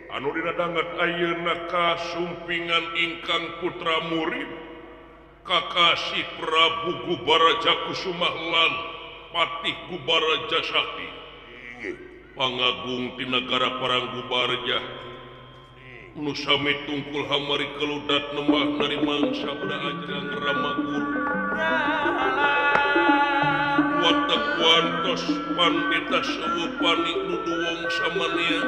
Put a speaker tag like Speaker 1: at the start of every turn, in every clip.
Speaker 1: Anu dina danget ayeuna kasumpingan ingkang putra murid Kakasih Prabu Gubaraja Kusumah lan Patih Gubaraja Sakti. Pangagung ti nagara Parang Gubarja nu sami tungkul hamari keludat nembah nari mangsa sabda ajaran Rama Guru. Watak wantos pandita sewu panik duduwong samania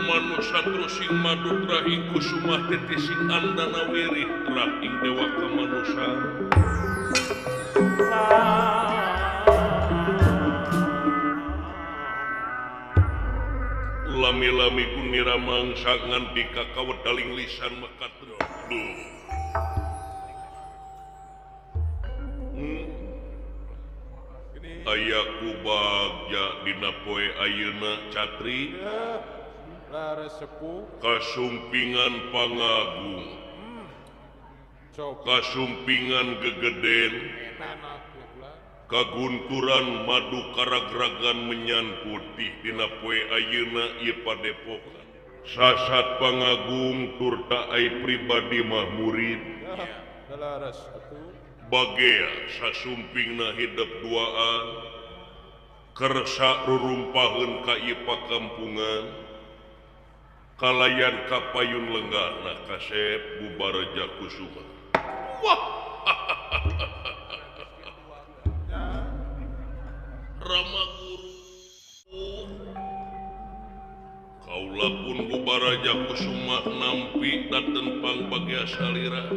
Speaker 1: manusa trusing madu trahing kusumah titising andana wirih trahing dewa kamanusa. Lami-lami gunira mangsa ngandika kawedaling lisan mekatro. Aya ku bagja dina poe ayeuna catri kasumpingan pangagung kasumpingan gegeden kagunturan madu karagragan menyan putih dina poe ayeuna ieu padepokan sasat pangagung turta ai pribadi mah murid bagea sasumpingna hidep duaan kersa rurumpaheun ka ieu pakampungan kalayan kapayun lenggahna kasep Gubaraja Kusuma. Wah. Rama Guru kaula pun Gubaraja Kusuma nampi dateng pangbagea salira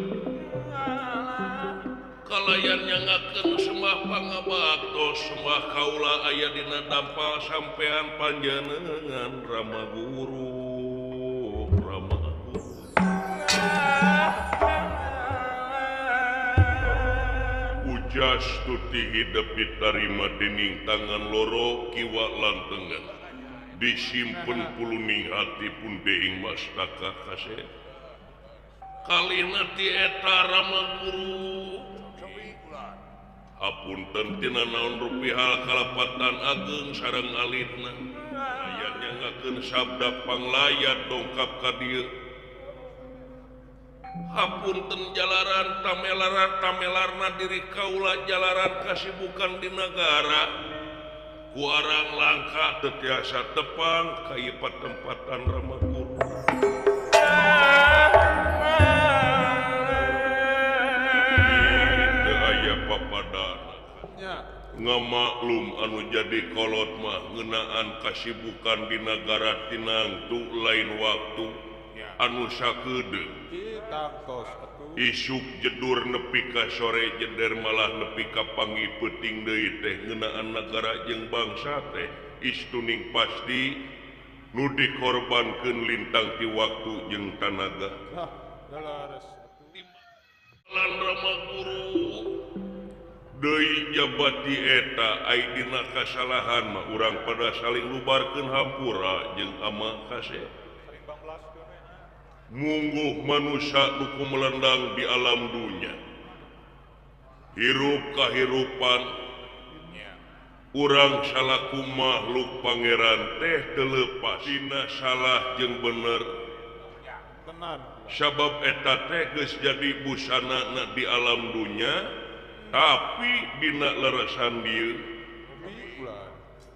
Speaker 1: kalayan nyangakeun sembah pangabaktos sembah kaula aya dina dampal sampean panjenengan Rama Guru. Rama Guru Ujas tuti hidep ditarima dening tangan loro kiwa lan tengen disimpen puluning hati pun deing mastaka kasep kalina ti eta Rama Guru. Apunten tina naon rupi hal kalapatan ageng sareng alitna aya nyangakeun sabda panglayat dongkap ka dieu. Hapunten jalaran tamelaran tamelarna diri kaula jalaran kasibukan di nagara ku arang langka teu tiasa tepang ka ieu patempatan Rama Guru. Teu aya papadana ngamaklum anu jadi kolot mah ngeunaan kasibukan di nagara tinangtu lain waktu anu sakedeung. Isuk jedur nepi ka sore jeder malah nepi ka panggih peuting deui teh ngeunaan nagara jeung bangsa teh istuning pasti nu dikorbankeun lintang ti waktu jeung tanaga. Lan Rama Guru deui jabati eta ai dina kasalahan mah urang pada saling lubarkeun hampura jeung ama kasep. Mungguh manusia duku melendang di alam dunia hirup kahirupan urang salaku makhluk pangeran teh telepas dina salah jeung bener sabab eta teh geus jadi busana di alam dunia tapi dina leresan dieu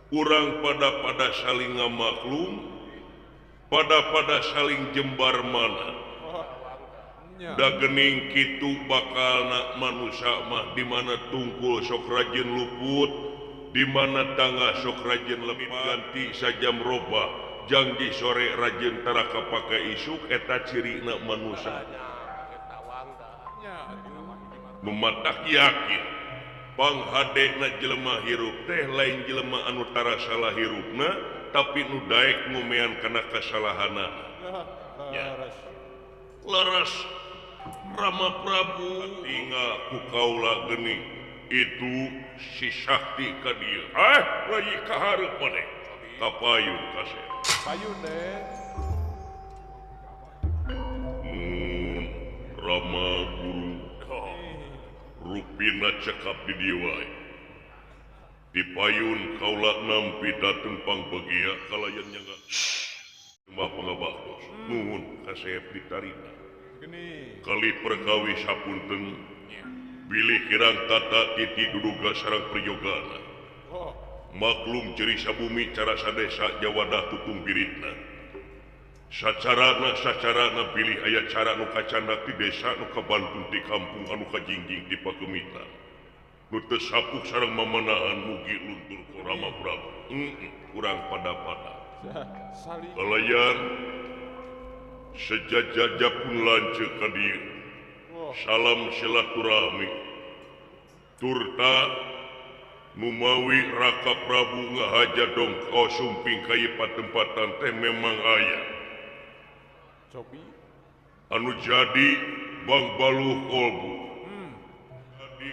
Speaker 1: urang pada saling ngamaklum pada saling jembar mana da gening kitu bakalna manusia mah di mana tungkul sok rajin luput di mana tangga sok rajin lebih ganti sajam robah janji sore rajin tara kapake isuk eta cirina manusia mematak yakin panghadena jelema hirup teh lain jelema anu tara salah hirupna tapi nu daek ngumean kana kasalahanana. Ya. Leres Rama Prabu tinggal ku kaula geuning itu si Sakti ka dieu. Rai ka hareup maneh. Kapayun kasep.
Speaker 2: Payun deh.
Speaker 1: Rama Guru rupina cekap di dieu wae. Dipayun kaula nampi dateng pangbagia kalayan nyangga. Sembah pangabaktos nuhun kasep ditarima. Kali perkawi sapunten bilih kirang tata titi duduga sareng priyogana. Maklum ciri sabumi cara sadesa jawadah tutung biritna. Sacarana pilih aya cara nu kacandak di desa nu kabantu di kampung anu kajingjing di pakemitan. Nu teu sapuk sareng mamanahan mugi luntur ku Rama Prabu. Kurang pada-pada. Kalayan sejajaja pun lanceuk ka dieu. Salam silaturahmi. Turta Mumawi Raka Prabu ngahaja dongko sumping ka ieu patempatan teh memang aya. Anu jadi Bang Baluh kolbu. Jadi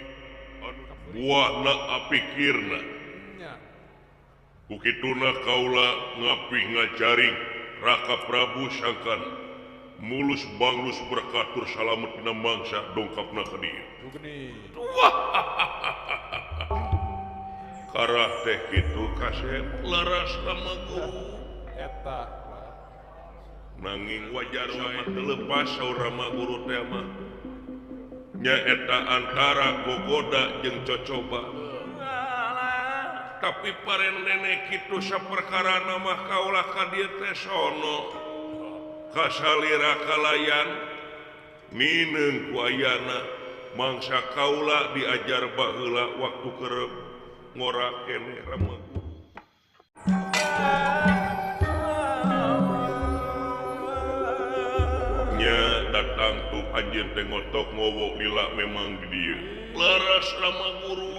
Speaker 1: anu buahna apikirna. Kukituna kaula ngapih ngajaring Raka Prabu sangkan mulus banglus berkatur salamet dina mangsa dongkapna ka dieu. Wah. Karah teh kitu kasep laras Rama Guru
Speaker 2: eta
Speaker 1: nanging wajar wae teu lepas saur Rama Guru teh mah nyaeta antara gogoda jeung cocoba tapi paren nenek kitu saperkarana mah kaula ka dieu teh sono kasalira kalayan mineung ku ayana mangsa kaula diajar baheula waktu keur ngora kene Rama Guru. Nya datang tuh anjeun teh ngotok ngowok lila memang di dieu. Leres Rama Guru.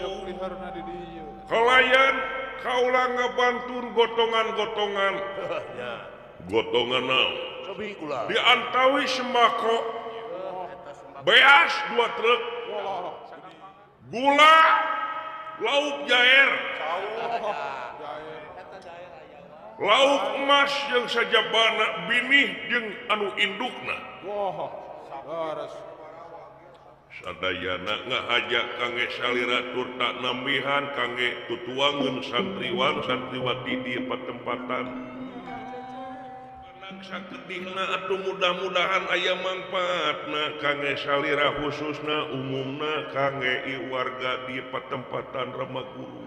Speaker 1: Kalayan kaula ngabantun gotongan-gotongan. Gotongan naon? Diantawi sembako. Beas 2 truk. Gula lauk jair, lauk emas yang sajabana binih jeung anu indukna. Sadayana ngahaja kangge salira turta nambihan kangge tutuangeun santriwan santriwati di patempatan. Sakedihna atuh mudah-mudahan aya manfaatna kangge salira khususna umumna kangge warga di patempatan Rama Guru.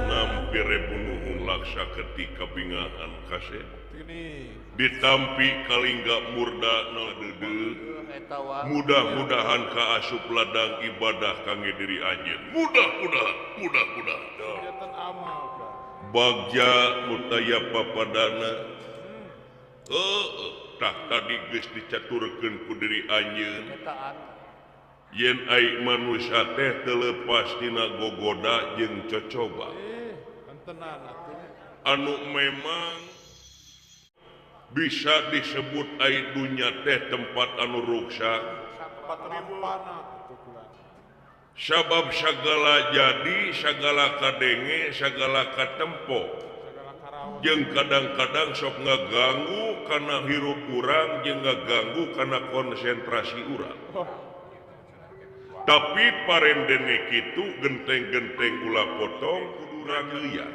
Speaker 1: Nampi rebunuhun laksa ketika bingahan kasep. Ditampi kalingga murda na deudeuh. Mudah-mudahan kaasup ladang ibadah kangge diri anjeun. Mudah-mudahan, mudah-mudahan. Bagja mutaya papadana. Tah tadi geus dicaturkeun ku diri anjeun. Yen ai manusia teh teu leupas tina gogoda jeung cocoba. Anu memang bisa disebut ai dunya teh tempat anu ruksak. Sabab sagala jadi, sagala kadenge, sagala katempo. Jeung kadang-kadang sok ngaganggu kana hirup urang jeung ngaganggu kana konsentrasi urang. Tapi parendene kitu genteng-genteng ulah potong kudu rageuyan.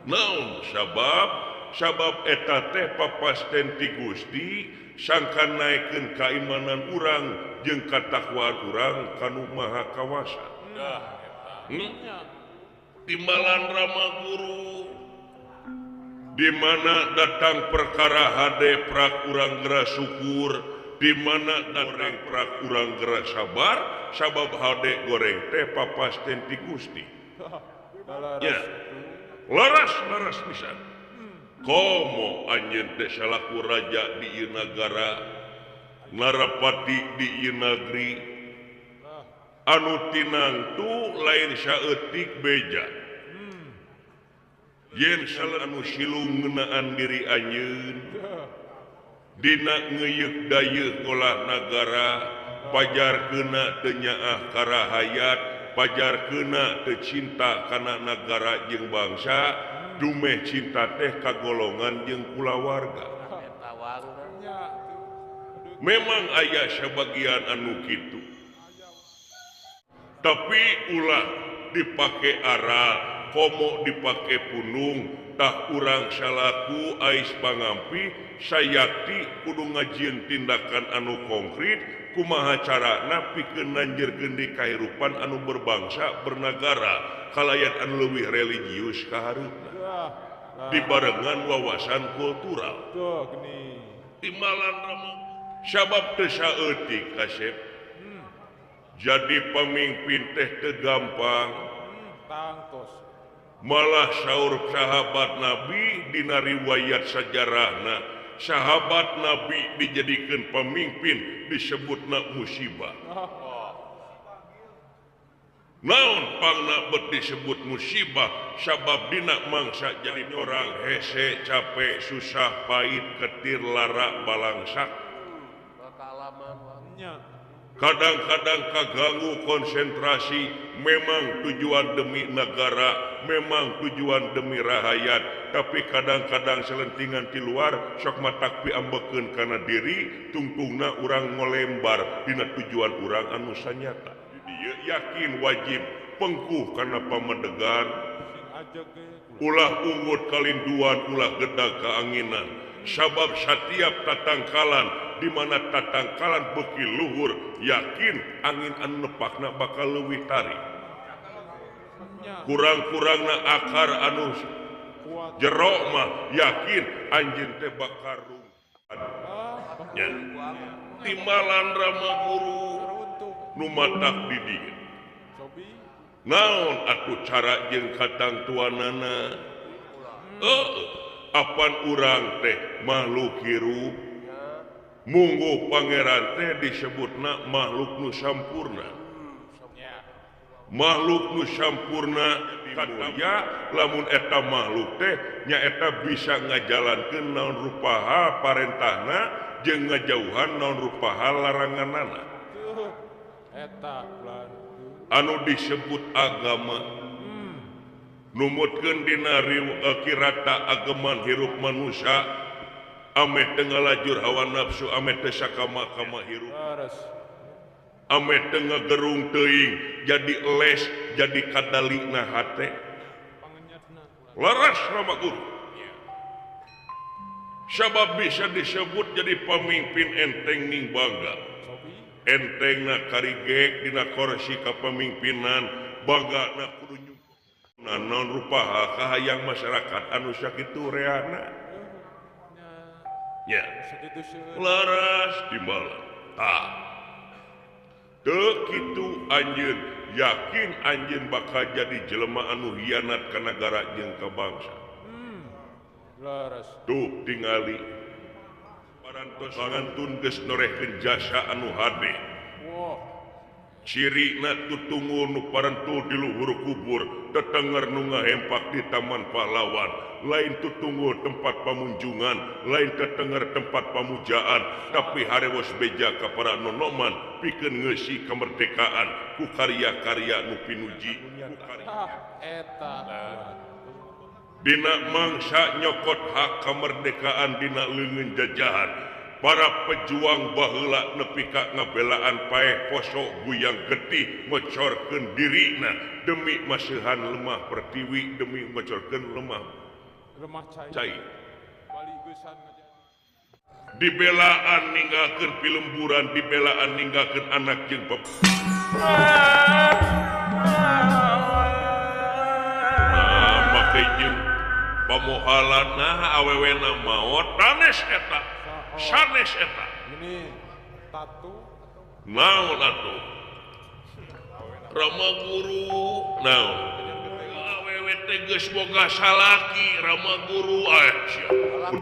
Speaker 1: Naon sabab? Sabab eta teh papasten ti Gusti sangkan naekeun kaimanan urang jeung katakwaan urang kanu Maha Kawasa. Timbalan Rama Guru di mana datang perkara hade prak urang geura syukur, di mana datang prak urang geura sabar, sabab hade goreng teh papasten ti Gusti. Ya. Laras-laras pisan. Komo anjeun teh salaku raja di ieu nagara, narapati di ieu nagri, anu tinangtu lain saeutik beja. Yen salah anu silung ngeunaan diri anjeun, dina ngeuyeuk dayeuh ngolah nagara, pajar keuna teu nyaah karahayat, pajar keuna teu cinta kana nagara jeung bangsa. Dumeh cinta teh kagolongan jeung kulawarga. Memang aya sebagian anu kitu. Tapi ulah dipake aral komo dipake punung,tah urang salaku Ais Pangampi sayakti kudu ngajieun tindakan anu konkret kumaha carana pikeun nanjirkeun di kahirupan anu berbangsa bernagara kalayan anu leuwih religius ka hareupna dibarengan wawasan kultural timbalan Rama sabab teu saeutik kasep jadi pemimpin teh teu gampang malah saur sahabat Nabi dina riwayat sajarahna sahabat Nabi dijadikan pemimpin disebutna musibah. Naon pangna bet disebut musibah sabab dina mangsa jadi orang hese capek susah pahit ketir lara balangsak kadang-kadang kaganggu konsentrasi memang tujuan demi negara memang tujuan demi rahayat tapi kadang-kadang selentingan di luar sok matak piambekeun kana diri tungtungna urang ngolembar dina tujuan urang anu sanyata. Dieu yakin wajib pengkuh kana pamedegan ulah ungut kalinduan ulah gedag kaanginan sabab satiap tatangkalan di mana tatangkalan beuki luhur yakin angin anu nepakna bakal leuwih tarik kurang-kurangna akar anu jero mah yakin anjeun teh bakal rungkad nya timbalan Rama Guru nu matak di dieu naon atuh cara jeung katangtuanana apan urang teh makhluk hirup mungguh pangeran teh disebutna makhluk nu sampurna makhluk nu sampurna ya lamun eta makhluk teh nyaeta bisa ngajalankeun naon rupaha parentahna jeung ngajauhan naon rupaha laranganana eta anu disebut agama numutkeun dina kirata ageman hirup manusia ameh teu ngalajur hawa nafsu ameh teu sakama-kama hirup ameh teu ngagerung teuing jadi les jadi kadalina hate laras Rama Guru sabab bisa disebut jadi pemimpin enteng ning bangga entengna karigek dina kursi kapemimpinan banggana kudu nyumpuna naon rupaha kahayang masyarakat anu sakitu reana nya laras timbalan tah teu kitu anjeun yakin anjeun bakal jadi jelema anu hianat ka nagara jeung ka bangsa laras tuh tingali parantos ngantun geus norehkeun jasa anu hade cirina tutunggu nu parentul di luhur kubur tetenger nu ngahempak di Taman Pahlawan lain tutunggu tempat pamunjungan lain tetenger tempat pamujaan tapi harewos beja ka para nonoman pikeun ngeusi kemerdekaan ku karya-karya nu pinuji
Speaker 2: eta
Speaker 1: dina mangsa nyokot hak kemerdekaan dina leungeun jajahan para pejuang baheula nepi ka ngabelaan paeh poso guyang getih ngocorkeun dirina demi masihan lemah pertiwi demi ngocorkeun lemah cai dibelaan ninggalkeun pilemburan dibelaan ninggalkeun anak jeung nah make jeung pamohalana awewena maot tanes eta sanes eta
Speaker 2: ini tatu
Speaker 1: naon atuh Rama Guru naon awewe teh geus boga salaki Rama Guru sia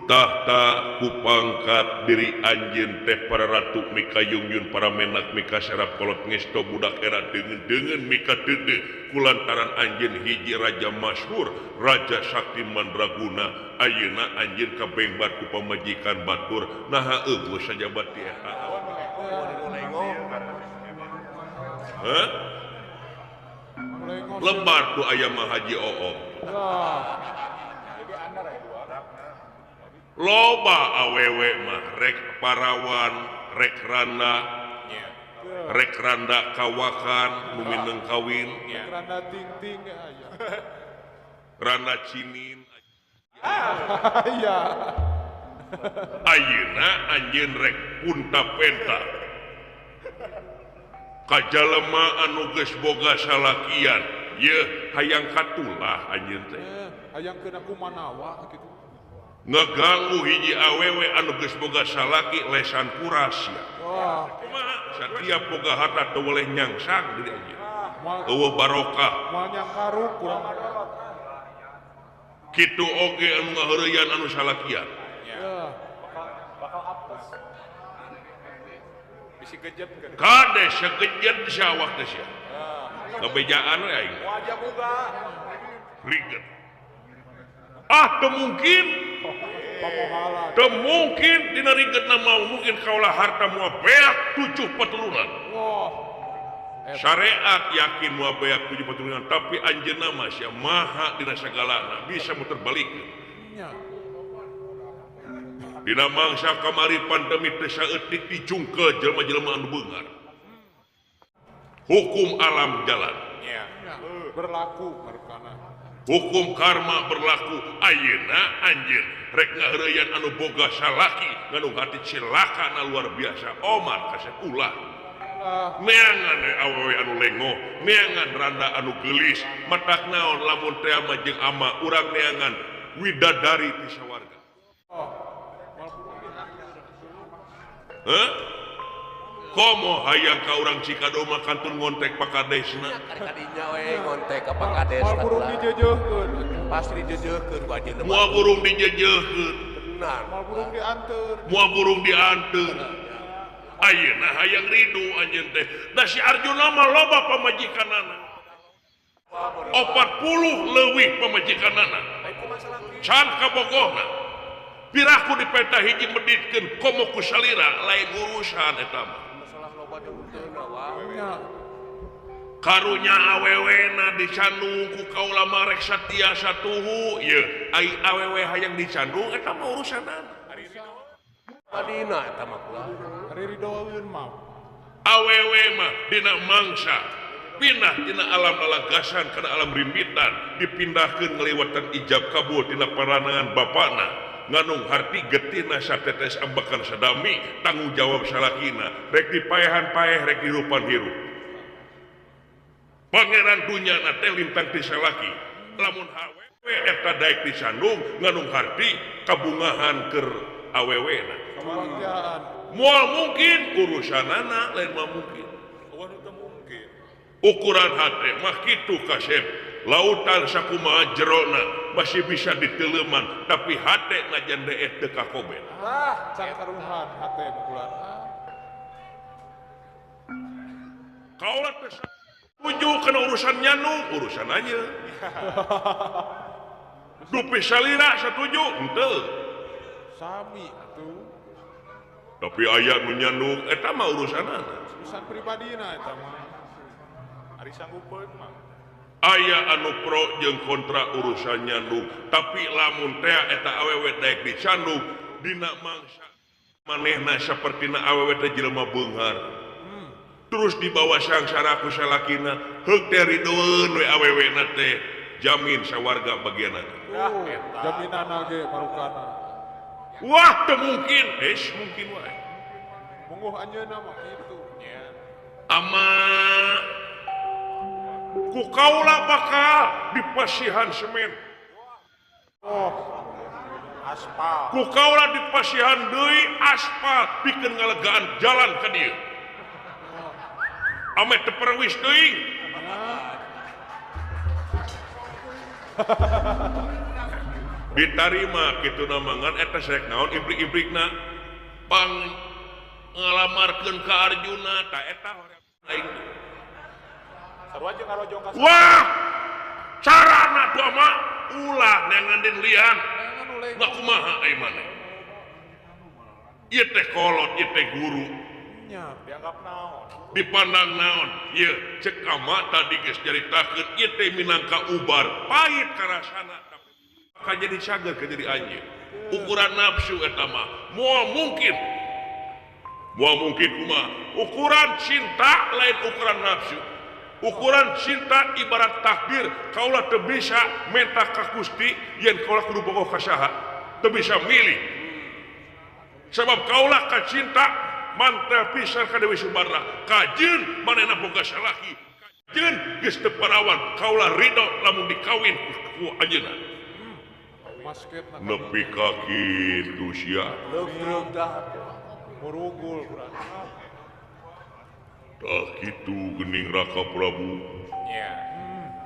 Speaker 1: tahta ku pangkat diri anjeun teh para ratu mika yungyun para menak mika serap kolot ngesto budak era deungeun-deungeun mika deudeuh kulantaran anjeun hiji raja masyhur Raja Sakti Mandraguna ayeuna anjeun kabengbat ku pamajikan batur naha eueuh sajabat ti eta heuh lebar tu aya mah Haji Oom loba awewe mah rek parawan rek randa Rek randa kawakan nu mineng kawin.
Speaker 2: Randa ting-ting aya.
Speaker 1: Randa cinin.
Speaker 2: Aya.
Speaker 1: Ayeuna anjeun rek punta-penta. Ka jalema anu geus boga salakian, yeuh hayang katulah anjeun teh.
Speaker 2: Hayang kena kumanawa kitu.
Speaker 1: Ngaganggu hiji awewe anu geus boga salaki lesan kuras ya. Kumaha satiap boga harta teu boleh nyangsang di anjeun. Eueuh barokah.
Speaker 2: Moal nyangkaruk kurang.
Speaker 1: Kitu oge anu ngaheureyan anu salakian.
Speaker 3: Bakal apes. Bisi gejet
Speaker 1: kade segejet sia awak teh sia. Kabejaan we aing.
Speaker 3: Wajah boga.
Speaker 1: Riget. Ah teu mungkin. Teu mungkin dina rigetna mah mungkin kaula harta moal beak 7 paturunan. Syariat yakin moal beak 7 paturunan tapi anjeunna mah sia maha dina sagalana bisa muter balikeun. Dina mangsa kamari pandemi teh saeutik dicungkel jelema-jelema anu beunghar. Hukum alam jalan.
Speaker 2: Berlaku markana.
Speaker 1: Hukum karma berlaku ayeuna anjeun rek ngaheureyan anu boga salaki nganu hati cilaka na luar biasa Omar kasep ulah. Neangan awewe anu lengoh, neangan randa anu geulis, matak naon lamun teh ama jeung ama urang neangan widadari ti sawarga. Heh? Komo hayang ka urang Cikadoma kantun ngontek pakadesna.
Speaker 4: Kadinya we ngontek ka pakades.
Speaker 2: Moal burung dijejeuhkeun.
Speaker 4: Pasti dijejeuhkeun ku anjeunna.
Speaker 1: Moal burung dijejeuhkeun.
Speaker 4: Tenan.
Speaker 2: Moal burung dianteur.
Speaker 1: Moal burung dianteur. Ayeuna hayang ridu anjeun teh. Da si Arjuna mah loba pamajikanana. 40 leuwih pamajikanana. Can kabogohna. Piraku dipenta hiji meditkeun komo ku salira lain urusan eta mah. Karunya awewena dicandung ku kaula mah rek satia satuhu yeuh ai awewe hayang dicandung eta mah urusanana.
Speaker 4: Madina eta mah kula.
Speaker 2: Ridoeun mah.
Speaker 1: Awewe mah dina mangsa pindah tina alam lalagasan kana alam rimbitan dipindahkeun ngalewatan ijab kabul tina paranangan bapana. Nganung harti getina satetes ambakan sadami tanggung jawab salakina rek dipaehan paeh rek dirupan hirup pangeran dunya na teh lintang ti salaki lamun awewe eta daek disandung nganung harti kabungahan keur awewena moal mungkin urusanana lain moal mungkin ukuran hate mah kitu kasep lautan sakumaha jerona masih bisa diteleman tapi hate najan deeh teu kakoben.
Speaker 2: Ah, can karuhan hate mukulan.
Speaker 1: Kaula teh setuju kana urusan nyanu, urusan aja. Dupi salira setuju henteu.
Speaker 2: Sami atuh.
Speaker 1: Tapi aya nu nyandung eta mah urusanana.
Speaker 2: Urusan pribadina eta mah.
Speaker 3: Ari sanggupeun mah.
Speaker 1: Aya anu pro jeung kontra urusan nyandung tapi lamun teh eta awewe daek dicandung dina mangsa manehna sapertina awewe teh jelema beunghar terus dibawa sangsara ku salakina heuk teh ridoeun we awewena teh jamin sawarga bagianana.
Speaker 2: Jaminanna ge marukana.
Speaker 1: Wah teu mungkin es mungkin wae
Speaker 2: mungguh anjeunna mah kitu
Speaker 3: nya
Speaker 1: ama ku kaula bakal dipasihan semen.
Speaker 2: Oh,
Speaker 3: aspal.
Speaker 1: Ku kaula dipasihan deui aspal pikeun ngalegaan jalan ka dieu. Ame teu perwis teuing. Ditarima kitu namangan eta sarek naon ibrik-ibrikna pang ngalamarkeun ka Arjuna ta eta aing. Wah, carana doa mah ulah neangan din lian. Nggak kumaha ai maneh. Ieu teh kolot, ieu teh guru.
Speaker 3: Dianggap naon?
Speaker 1: Dipandang naon? Ieu cek ama tadi geus nyaritakeun ieu teh minangka ubar, pahit karasana tapi ka jadi cager ka jadi anjeun. Ukuran nafsu eta mah moal mungkin. Moal mungkin kumaha ukuran cinta lain ukuran nafsu. Ukuran cinta ibarat takdir kaula teu bisa menta ka Gusti yen kaula kudu bogoh ka saha teu bisa milih sebab kaula ka cinta mantel pisan ka Dewi Subadra kajeun manehna boga salaki kajeun geus teu parawan kaula ridho lamun dikawin ku anjeunna nepi ka kitu sia
Speaker 4: leuk-leuk dah
Speaker 2: murugul berarti.
Speaker 1: Tah kitu geuning Raka Prabu.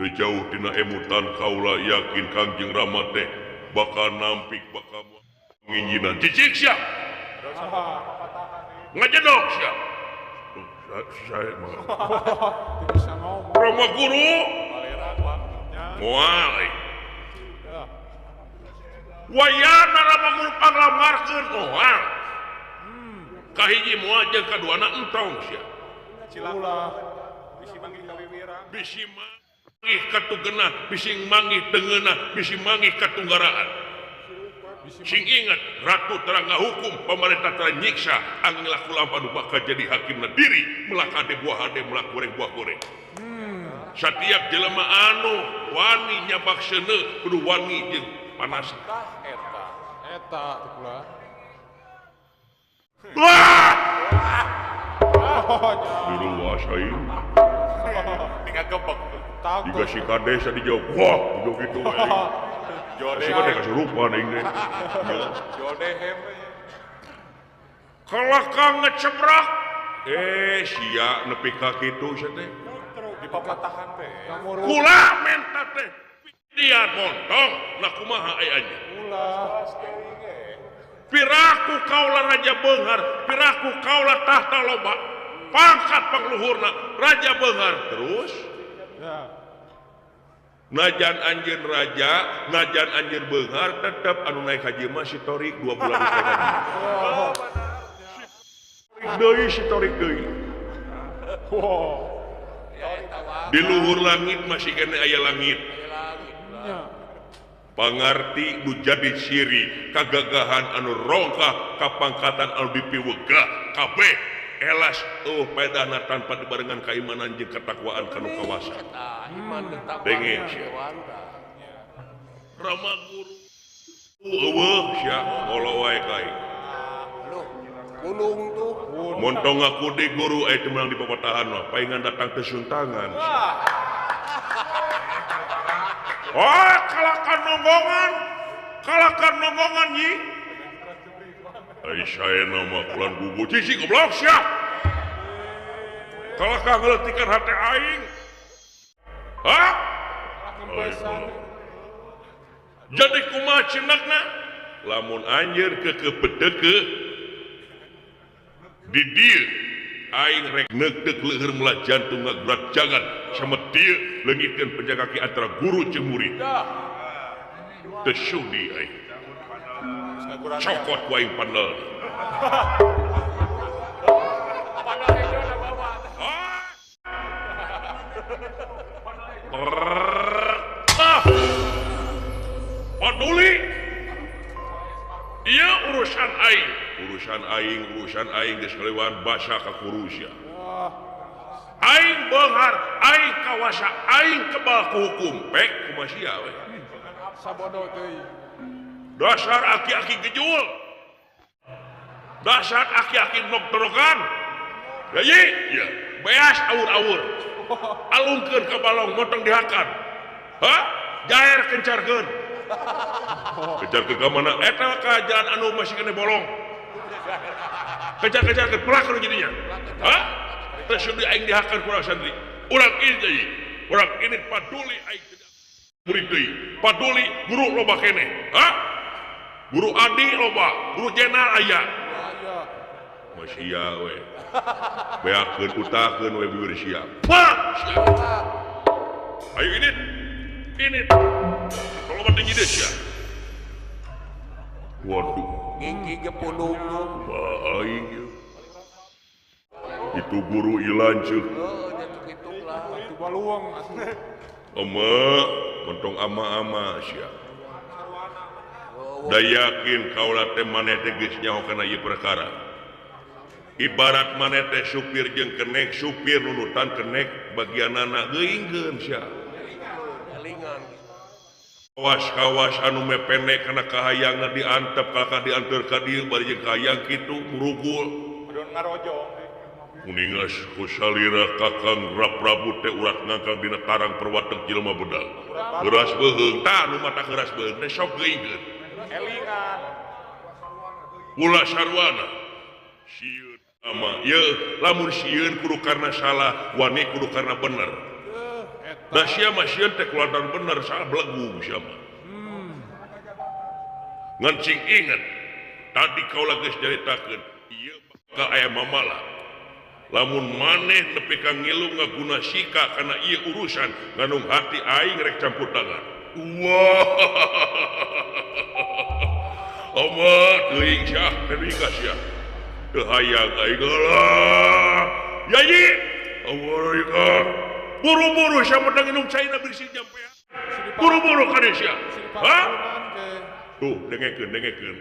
Speaker 1: Teu jauh tina emutan kaula yakin Kangjeng Rama teh bakal nampik bakal nginjinan. Cicik sia. Ngajedog sia. Saya mah.
Speaker 2: Teu bisa ngomong.
Speaker 1: Rama guru. Moal. Wayana Rama guru panglamarkeun moal. Kahiji moal jeung kaduana entong sia.
Speaker 3: Ulah bisi manggih kawiwirang
Speaker 1: bisi manggih katugenah bisi manggih tengeunah bisi manggih katunggaraan sing ingat ratu terang ngahukum pemerintah terang nyiksa angin laku lampa nu bakal jadi hakimna diri melak hade buah hade melak goreng buah goreng. Setiap jelema anu wani nyabak seuneu kudu wani jeung panas
Speaker 3: eta
Speaker 2: eta teh kula.
Speaker 1: Wah! Diruas aing.
Speaker 3: Tinggal gebek.
Speaker 1: Jika si kades dijawab, wah, dijawab gitu aing. Si kades kasurupan aing teh.
Speaker 3: Jodehem.
Speaker 1: Kalaka ngecebrak. Sia nepi ka kitu sia teh.
Speaker 3: Di papatahan teh.
Speaker 1: Kula menta teh. Dia montong, lah kumaha aya nya.
Speaker 2: Ulah.
Speaker 1: Piraku kaula raja beunghar, piraku kaula tahta loba. Pangkat pangluhurna raja beunghar terus.
Speaker 2: Ya.
Speaker 1: Najan anjeun raja, najan anjeun beunghar tetep anu naik haji mah si Torik 2 bulan geus naik haji. Torik deui si Torik deui. Di luhur langit masih kene aya langit. Pangarti nu jadi siri kagagahan anu rongkah kapangkatan anu dipiwegah kabeh elas eueuh paedahna tanpa dibarengan kaimanan jeung ketakwaan kanu kawasa. Denge sia. Rama guru eueuh sia ngolo wae ka aing.
Speaker 4: Gunung tuh.
Speaker 1: Montong ngaku di guru aya teu meunang dipapatahan mah paingan datang ke suntangan. Oh, kalakan nonggongan nyi. Ai saena mah kulan gugu cisi goblok sia. Kalakah ngeletikan hati aing. Hah? Jadi kumaha cenakna? Lamun anjeun keukeuh di dieu aing rek neukdeuk leuheur mula jantung ngagurat jagat sama dieu leungitkeun penjaga ki antara guru jeung murid. Teu sudi aing. Cokot ku aing pandel. Paduli ieu urusan aing. Urusan aing geus kalewaan basa ka kurusya. Aing beunghar, aing kawasa, aing kebal ku hukum. Pek kumaha sia we.
Speaker 2: Sabodo teuing.
Speaker 1: Dasar aki-aki gejul. Dasar aki-aki nok dorogan. Ye, ya, beas awur-awur. Alungkeun ka balong motong dihakan. Hah? Jair kencarkeun. Kejar ke mana? Eta ka jalan anu masih kena bolong. Kejar-kejar ke pelak lu jadinya. Hah? Terus di aing dihakan kurang santri. Urang ini deui. Urang ini paduli aing murid deui. Paduli guru loba keneh. Hah? Guru Adi loba, guru Jenal aya. Masih ya we. Beakeun utakeun we bibir sia. Pak! Ayo ini. Ini. Kalau tinggi deh sia. Waduh.
Speaker 4: Gigi jepulung.
Speaker 1: Wah, aing. Itu guru ilan ceuh.
Speaker 2: Itu baluang atuh.
Speaker 1: Ama, montong ama-ama sia. Da yakin kaula teh maneh teh geus nyaho kana ieu perkara. Ibarat maneh teh supir jeung kenek, supir nunutan kenek bagianana geuingkeun sia.
Speaker 4: Elingan.
Speaker 1: Kawas-kawas anu me pendek kana kahayangna diantep kalakah dianteur ka dieu bari jeung kahayang kitu murugul.
Speaker 3: Aduh ngarojong.
Speaker 1: Muningas ku salira Kakang Prabu teh urat ngangkang dina karang perwatek jelema bedal. Geuras beuheung tah nu mata geuras beuheung teh sok geuingkeun.
Speaker 3: Elingan.
Speaker 1: Ulah sarwana. Sieun ama ye lamun sieun kudu karena salah, wani kudu karena bener. Da sia mah sieun teh kulantaran bener, salah belegung sia mah. Ngan cing inget, tadi kaula geus nyaritakeun, ieu bakal aya mamala. Lamun maneh nepi ka ngilu ngaguna sika kana ieu urusan, ngandung hati aing rek campur tangan. Wah. Oma teuing sia, teuing ka sia. Teu hayang aing lah. Yayi, Allah buru-buru sia menang inum caina bersih jampean. Buru-buru ka dieu sia. Hah? Tuh, dengekeun, dengekeun.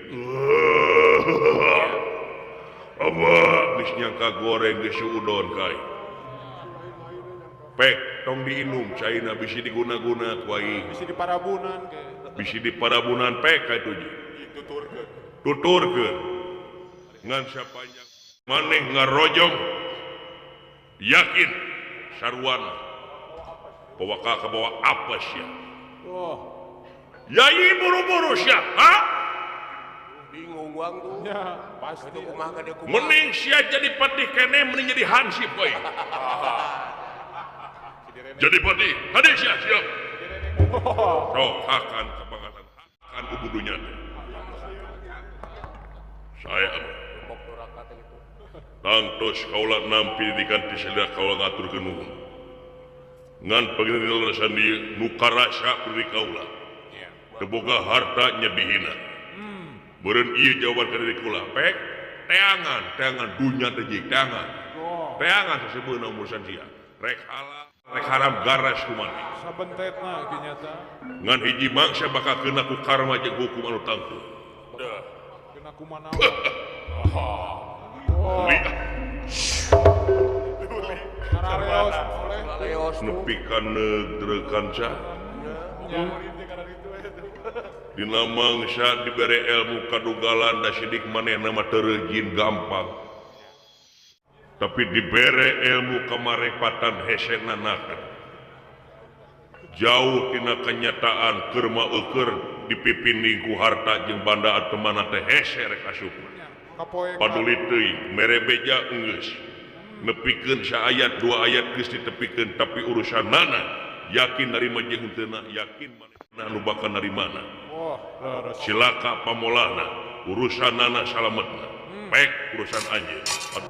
Speaker 1: Apa geus nyangka goreng geus udon kai. Pek tong diinum caina bisi diguna-guna ku aing.
Speaker 2: Bisi diparabunan ke.
Speaker 1: Bisi diparabunan pek ka itu.
Speaker 3: Tuturkeun.
Speaker 1: Tuturkeun. Ngan sapanjang maneh ngarojong yakin sarwana bawa ka bawa apa sia.
Speaker 2: Oh.
Speaker 1: Yai buru-buru sia, ha?
Speaker 4: Bingung wang tuh.
Speaker 2: Ya, pasti.
Speaker 1: Mending sia jadi patih kene mending jadi hansip we. Jadi patih, hade sia siap. Sok hakan kebangatan hakan ubudunya teh. Saya tangtos kaula nampi didikan ti salira kaula ngaturkeun nuhun. Ngan panginten dieu nu karasa ku diri kaula. Teu boga harta nya dihina. Meureun ieu jawaban ka diri kaula, pek teangan, teangan dunya teh jeung teangan. Teangan sasebeuna urusan sia. Rek halal, rek haram garas kumaha.
Speaker 2: Sabentetna kieu nyata.
Speaker 1: Ngan hiji mangsa bakal kena ku karma jeung hukum anu tangtu.
Speaker 2: Kena kumana?
Speaker 1: Nepi ka neudreuk kanca. Dina mangsa dibere ilmu kadugalan da sidik manehna mah teu reujin gampang. Tapi dibere ilmu kamarepatan hesena naker. Jauh tina kenyataan keur mah eueur dipipinding ku harta jeung banda atemana teh hese rek asup. Paduli teuing mere beja enggeus. Nepikeun saayat dua ayat geus ditepikeun tapi urusanana yakin narima jeung henteu yakin manehna anu bakal narimana. Cilaka pamolana urusanana salametna. Pek urusan anjeun.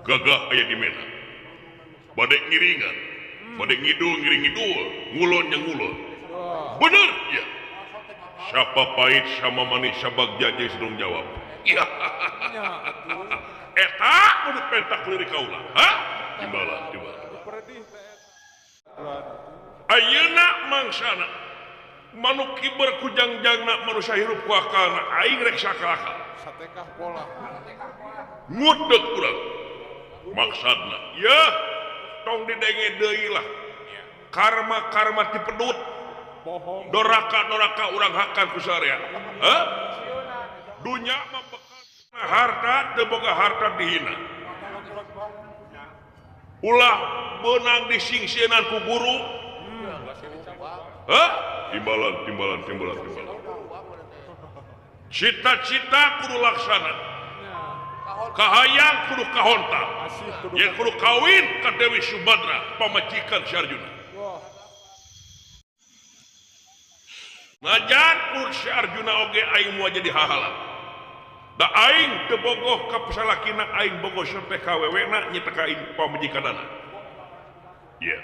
Speaker 1: Gagah aya di mena. Bade ngiringan, bade ngidul ngiring ngidul, ngulon yang ngulon. Bener ya. Siapa pahit sama manis sabagja jeung sedung jawab. Iya. Eta kudu pentak lirik kaula. Ha? Timbalan, timbalan. Ayeuna mangsana manuk kiber ku jangjangna manusia hirup ku akalna aing rek sakalakal.
Speaker 2: Satekah pola.
Speaker 1: Ngudeg urang. Maksudna, ya tong didenge deui lah. Karma-karma ti pedut.
Speaker 2: Bohong.
Speaker 1: Doraka-doraka urang hakan ku sarea. Hah? Dunya mah bekal harta teu boga harta dihina. Ulah beunang disingsieunan ku guru. Hah? Timbalan, timbalan, timbalan, timbalan. Cita-cita kudu laksana. Kahayang kudu kahonta. Yang kudu kawin ka Dewi Subadra, pamajikan si Arjuna. Najan kudu si Arjuna oge aing moal jadi hahala. Da aing teu bogoh ka salakina aing bogoh sampe ka wewena nyata ka aing pamajikanana. Iya.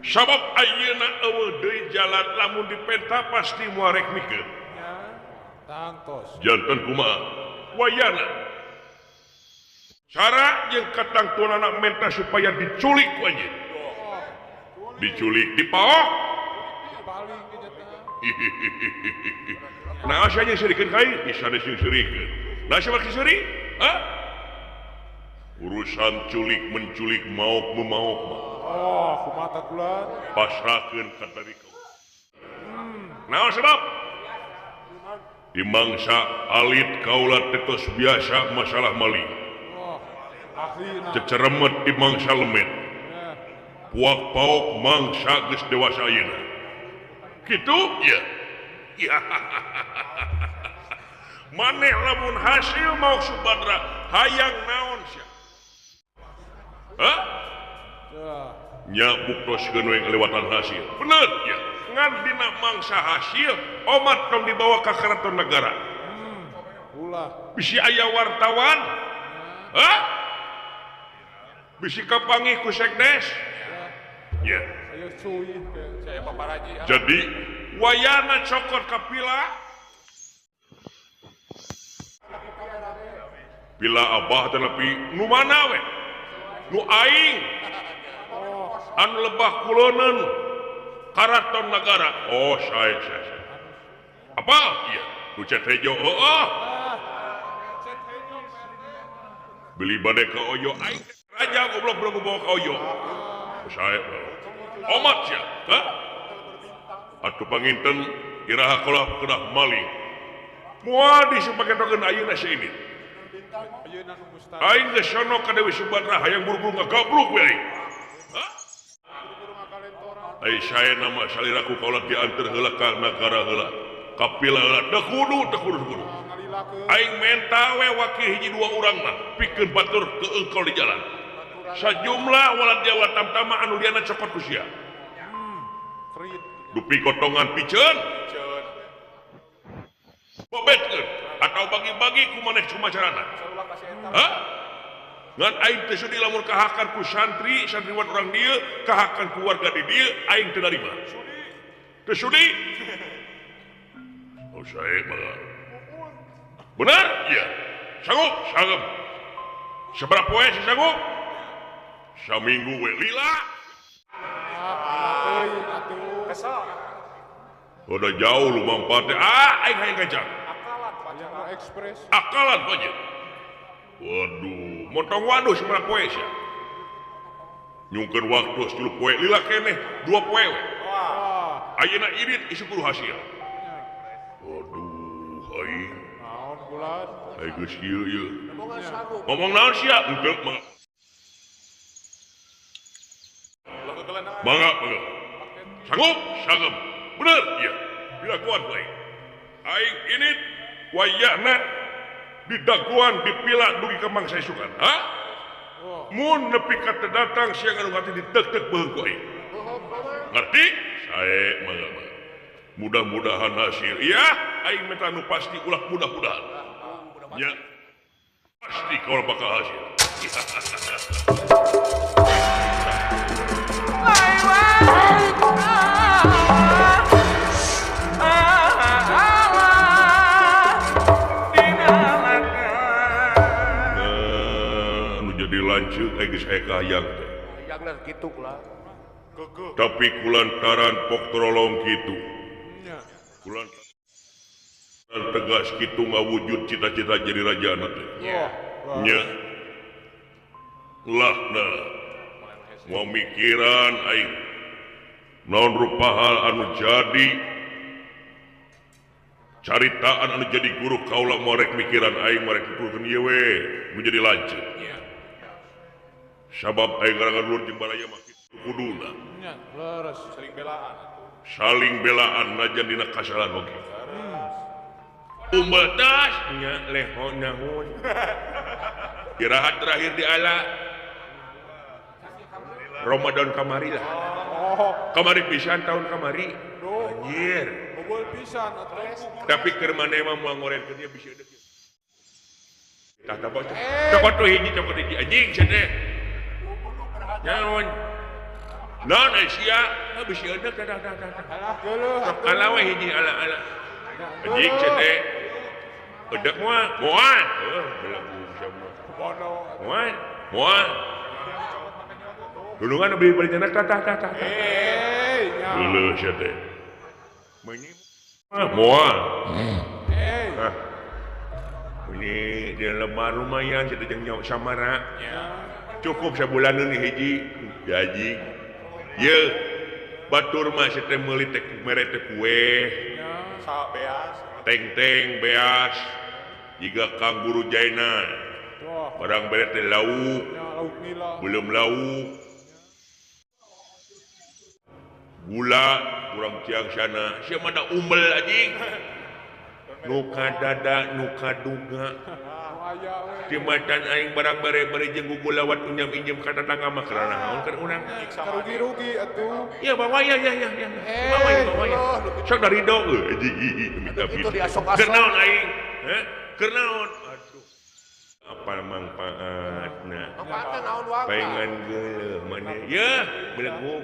Speaker 1: Sabab ayeuna eueuh deui jalan lamun dipenta pasti moal rek mikeun.
Speaker 2: Tangtos.
Speaker 1: Janten kumaha? Wayana. Cara jeung katangtuanana menta supaya diculik ku anjeun. Diculik dipaok. Nah, asa jeung seurikeun ka aing? Bisa sing seurikeun. Nah, asa mah seuri? Hah? Urusan culik menculik maok memaok mah.
Speaker 2: Oh, kumaha kula?
Speaker 1: Pasrahkeun ka dari kau. Naon sebab? Di mangsa alit kaula teh tos biasa masalah maling.
Speaker 2: Oh, ahlina.
Speaker 1: Ceceremet di mangsa lemet. Puak paok mangsa geus dewasa ayeuna. Kitu? Ya. Ya. Maneh lamun hasil maok Subadra hayang naon sia? Hah? Nya buktoskeun we kelewatan hasil. Bener ya. Ngan dina mangsa hasil omat tong dibawa ka keraton negara.
Speaker 2: Ulah.
Speaker 1: Bisi aya wartawan? Hah? Bisi kapanggih ku sekdes? Ya. Jadi wayana cokot kapila pila abah tetapi nu mana we nu aing anu lebah kulonan karaton negara. Oh saya apa iya nu Cet Hejo. Oh beli bade ka Oyo aing raja goblok belum bawa ka Oyo. Saya omat sia. Hah? Atuh panginten iraha kalah kedah maling. Moal disepaketokeun ayeuna si ini. Aing geus sono ka Dewi Subadra hayang buru-buru ngagabluk we aing. Hah? Ai saya nama saliraku kaula diantar heula ka nagara heula. Kapila heula teu kudu teu kudu kudu. Aing menta we wakil hiji dua urang mah pikeun batur keungkol di jalan. Sajumlah walad dewa tamtama anu liana cokot ku sia. Dupi kotongan piceun. Bobetkeun atau bagi-bagi ku maneh cumacarana. Hah? Ngan aing teu sudi lamun kahakan ku santri, santriwan urang dieu, kahakan ku warga di dieu, aing teu narima. Teu sudi. Oh sae mah. Benar? Iya. Sanggup? Sanggup. Sabaraha poe si sanggup? Saminggu we lila. Udah jauh lu mampatnya. Ah, aing hayang kacang.
Speaker 2: Akalan
Speaker 1: Akalan aja. Waduh, motong waduh sabaraha poe sia. Nyungkeun waktu 10 poe lila keneh 2 poe we. Ayeuna irit isu kudu hasil. Waduh, aing.
Speaker 2: Naon bulan?
Speaker 1: Aing geus kieu ieu. Ngomong naon sia? Henteu mangga. Mangga, mangga. Sanggup? Sanggup. Bener? Iya. Dilakuan ku aing. Aing ini wayahna didaguan dipila dugi ka mangsa isukan. Ha? Mun nepi ka teu datang sia anu hati ditek-tek beuheung ku aing. Ngerti? Sae mangga mangga. Mudah-mudahan hasil. Iya, aing minta nu pasti ulah mudah-mudahan. Ya. Pasti kau bakal hasil. Lanjut geus aya kahayang teh.
Speaker 4: Hayangna kitu kula.
Speaker 1: Tapi kulantaran pok trolong kitu. Kulantaran tegas kitu ngawujud cita-cita jadi raja teh. Nya. Lah nah. Mau mikiran aing. Naon rupa hal anu jadi caritaan anu jadi guru kaula morek mikiran aing morek tuturkeun ieu we nu jadi lanceuk. Sabab aing garangan lur jeung baraya mah kitu kuduna.
Speaker 2: Nya, leres saling belaan.
Speaker 1: Saling belaan najan dina kasalahan oge. Umbel tas nya leho naon. Iraha terakhir di ala Ramadan kamari lah. Kamari pisan tahun kamari. Anjir.
Speaker 2: Bobol pisan atuh.
Speaker 1: Tapi keur maneh mah moal ngorenkeun dia bisi deuk. Tah tah cokot tuh hiji cokot hiji anjing cenah teh. Naon? Naon sia? Bisi eudek tah tah tah.
Speaker 2: Alah geuleuh.
Speaker 1: Sok ala we hiji ala ala. Anjing cenah teh. Eudek moal? Moal. Heuh, belagu sia mah. Moal. Moal. Dulungan beli beli nyenak tah tah tah. Geuleuh sia teh. Meunyi moal. Hah. Ini di lebar lumayan kita jeung nyawa samara. Cukup sabulaneun hiji gaji. Ye batur mah teh meuli teh mere teh kue.
Speaker 3: Beas.
Speaker 1: Teng-teng beas. Jiga Kang Guru Jaina. Barang bere teh lauk. Belum lauk. Gula kurang tiang sana. Sia mah da umbel anjing. Nuka dada nuka duga jembatan aing barang bare-bare jeung gugulawat unyam injem ka tetangga mah karena naon keur urang
Speaker 2: rugi-rugi atuh
Speaker 1: ya bawa ya ya ya ya bawa ya bawa ya sok dari do minta
Speaker 4: itu diasok-asok
Speaker 1: keur naon aing heh keur naon aduh apa mangpaatna
Speaker 4: manfaatna naon wae
Speaker 1: paengan geuleuh maneh ye belegug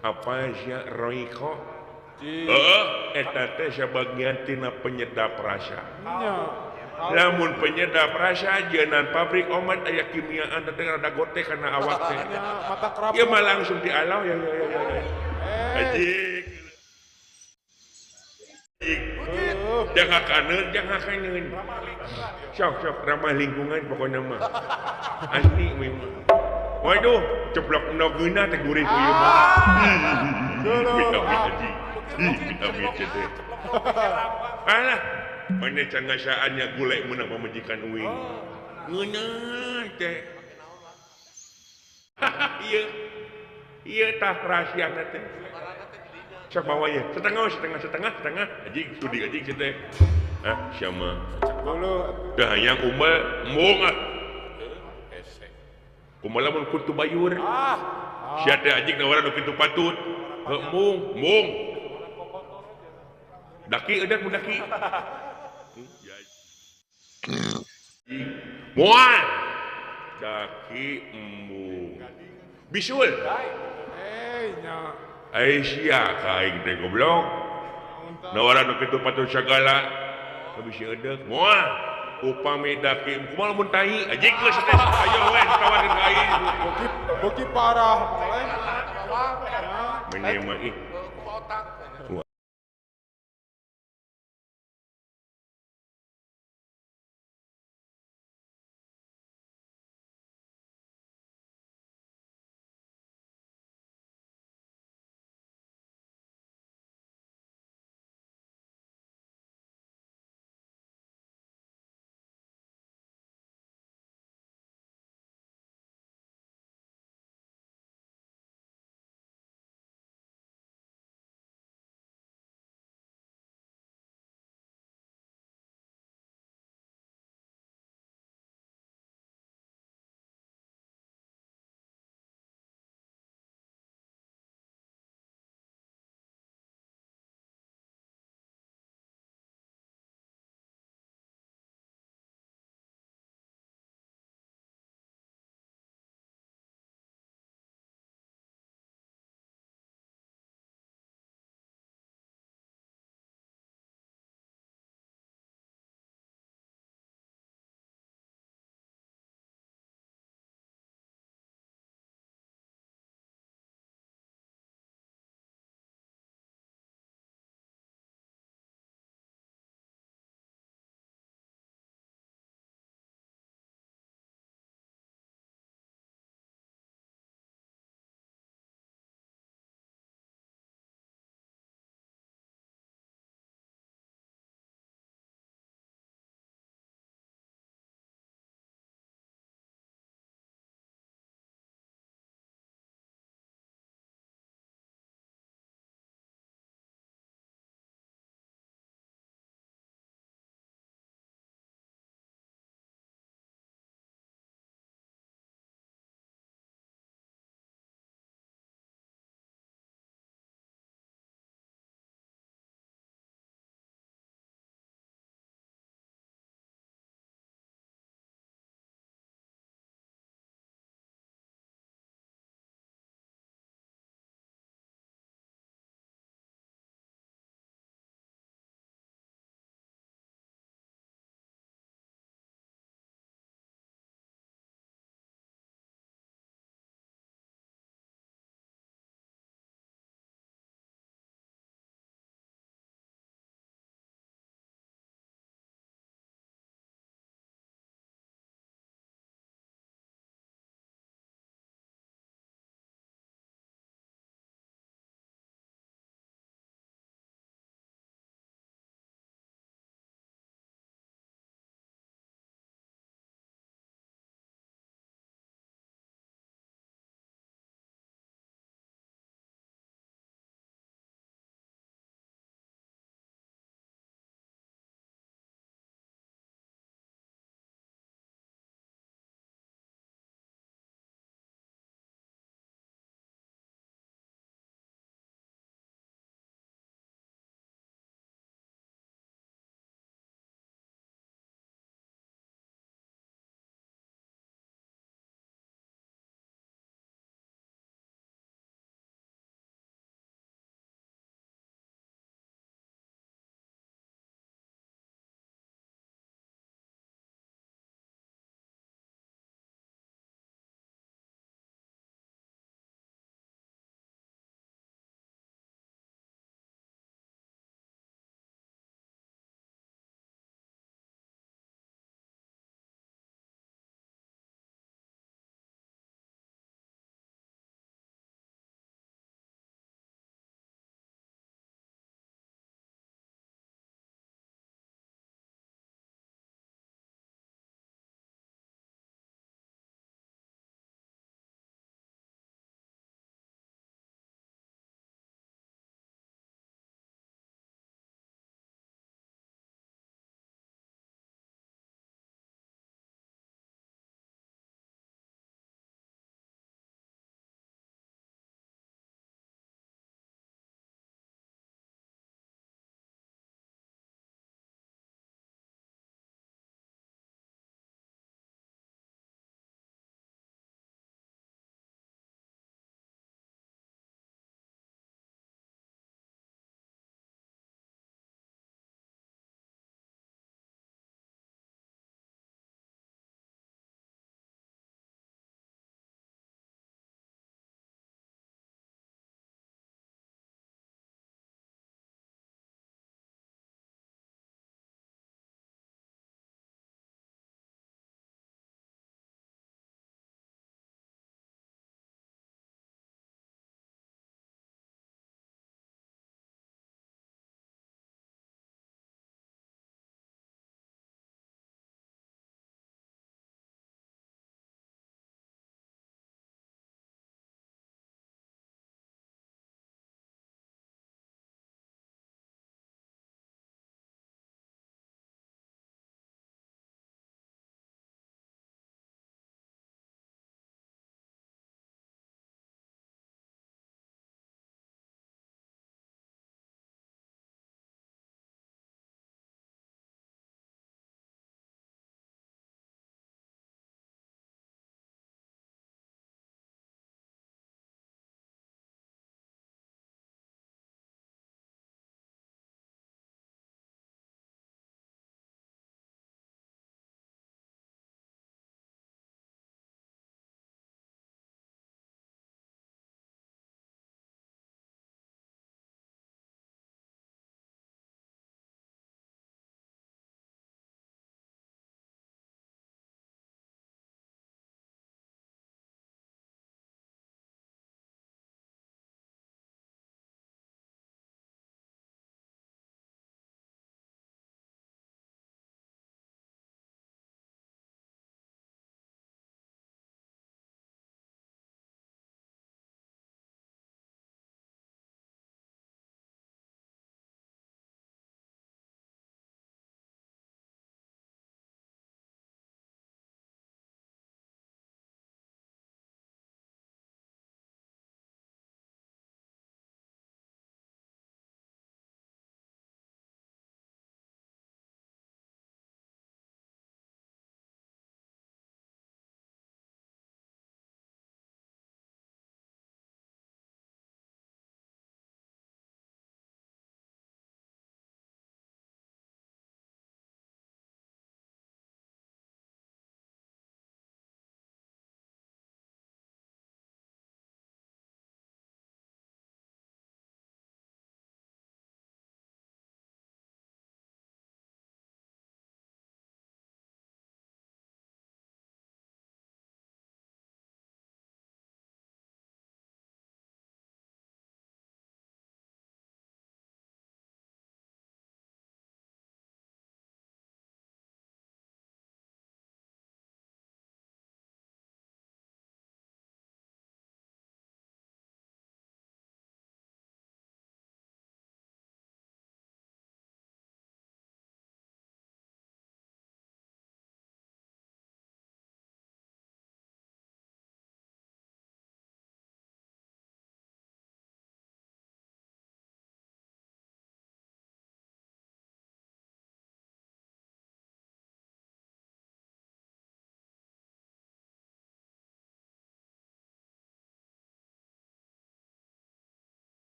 Speaker 1: apa sia roiko eta teh sabagian tina penyedap rasa. Lamun penyedap rasa jeunan pabrik omat aya kimiaan teh rada gote kana awak teh. Ieu mah langsung dialau ya ya ya ya. Anjing. Jangan kaneun, jangan kaneun. Sok sok ramah lingkungan pokona mah. Asli we mah. Waduh, ceplok endog geunah teh gurih ku ieu mah. Vitamin C teh. Alah, mana can ngasaannya gulai meunang pamajikan uing. Ngeunah teh. Ieu. Ieu tah rahasiana teh. Sok bawa ye, setengah setengah setengah setengah. Anjing sudi anjing si teh. Ah, sia mah. Teu hayang umbel embung ah. Kumaha lamun kutu bayur. Sia teh anjing nawaran nu kitu patut. Embung, embung. Daki edak mun daki. Moal. Daki embung. Bisul.
Speaker 2: Eh nya.
Speaker 1: Ai sia ka aing teh goblok. Nawaran nu kitu patut sagala. Habis eudek. Moal. Upami daki kumaha lamun tai anjing geus teh ayo we ditawarkeun ka aing.
Speaker 2: Beuki parah.
Speaker 1: Mene mah ih.